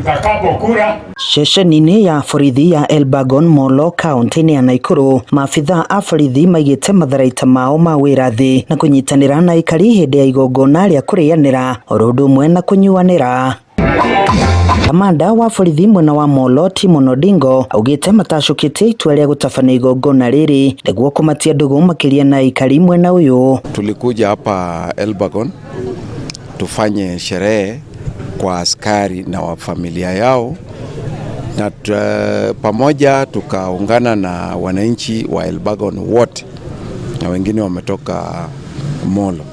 Tutakapo kura Ceceni-inĩ ya borithi ya Elburgon Molo kaunti-inĩ ya Nakuru, maabitha a borithi maigĩte matharaita mao ma wĩra thĩ na kũnyitanĩra na aikari hĩndĩ ya igongona rĩa kũrĩanĩra oro ũndũ ũmwe na kũnyuanĩra. Kamanda wa borithi mwena wa Molo Timon Odingo augĩte matacũkĩtie itua rĩa gũtabania igongona rĩrĩ nĩguo kũmatia ndũgũ makĩria na aikari mwena ũyũ. Tulikuja hapa Elburgon tufanye sherehe kwa askari na wa familia yao na pamoja tukaungana na wananchi wa Elburgon wote na wengine wametoka Molo.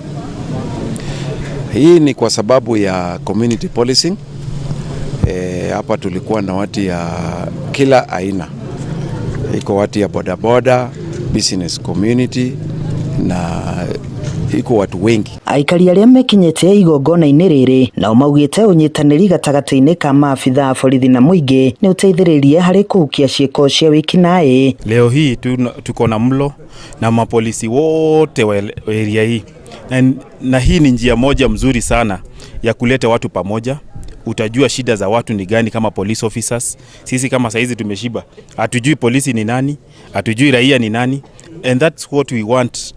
Hii ni kwa sababu ya community policing. Hapa tulikuwa na watu ya kila aina, iko watu ya bodaboda, business community na iko watu wengi. Aikari arĩa mekinyĩtie igongona-inĩ rĩrĩ nao maugĩte ũnyitanĩri gatagatĩ-inĩ ka maabitha a borithi na mũingĩ nĩ ũteithĩrĩirie harĩ kũhukia ciĩko cia wĩkinaĩ. Leo hii tuko na mlo na mapolisi wote wa area hii na hii ni njia moja mzuri sana ya kuleta watu pamoja. Utajua shida za watu ni gani kama police officers. Sisi kama saizi tumeshiba, hatujui polisi ni nani, hatujui raia ni nani, and that's what we want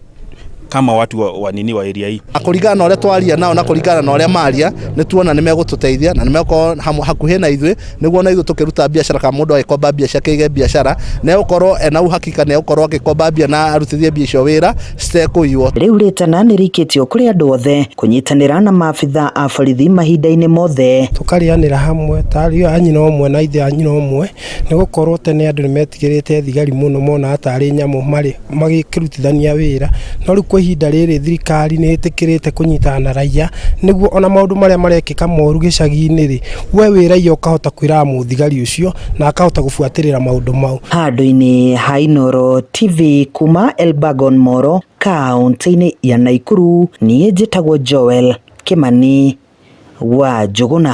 kama watu wa nini wa area hii. Na kũringana na ũrĩa twaria nao na kũringana na ũrĩa maria nĩ tuona nĩ megũtũteithia na nĩ megũkorwo hakuhĩ na ithuĩ nĩguo na ithuĩ tũkĩruta biacara kana mũndũ agĩkomba mbia ciake aige biacara nĩ egũkorwo ena uhakika nĩ egũkorwo agĩkomba mbia na arutithie mbia icio wĩra citekũiywo. Rĩu rĩtana nĩ rĩikĩtio kũrĩ andũ othe kũnyitanĩra na maabitha a borithi mahinda-inĩ mothe. Tũkarĩanĩra hamwe ta ariũ a nyina ũmwe na ithe a nyina ũmwe, nĩ gũkorwo tene andũ nĩ metigĩrĩte thigari mũno, monaga tarĩ nyamũ marĩ magĩkĩrutithania wĩra, no rĩu kwa ihinda rĩrĩ thirikari nĩ ĩtĩkĩrĩte kũnyitana na raia nĩguo ona maũndũ marĩa marekĩka moru gĩcagi-inĩ rĩ, we wĩ raia ũkahota kwĩraga mũthigari ũcio na akahota gũbuatĩrĩra maũndũ mau. Handũ-inĩ ha Inooro TV kuma Elburgon Molo kaunti-inĩ ya Nakuru, niĩ njĩtagwo Joel Kimani wa Njũgũna.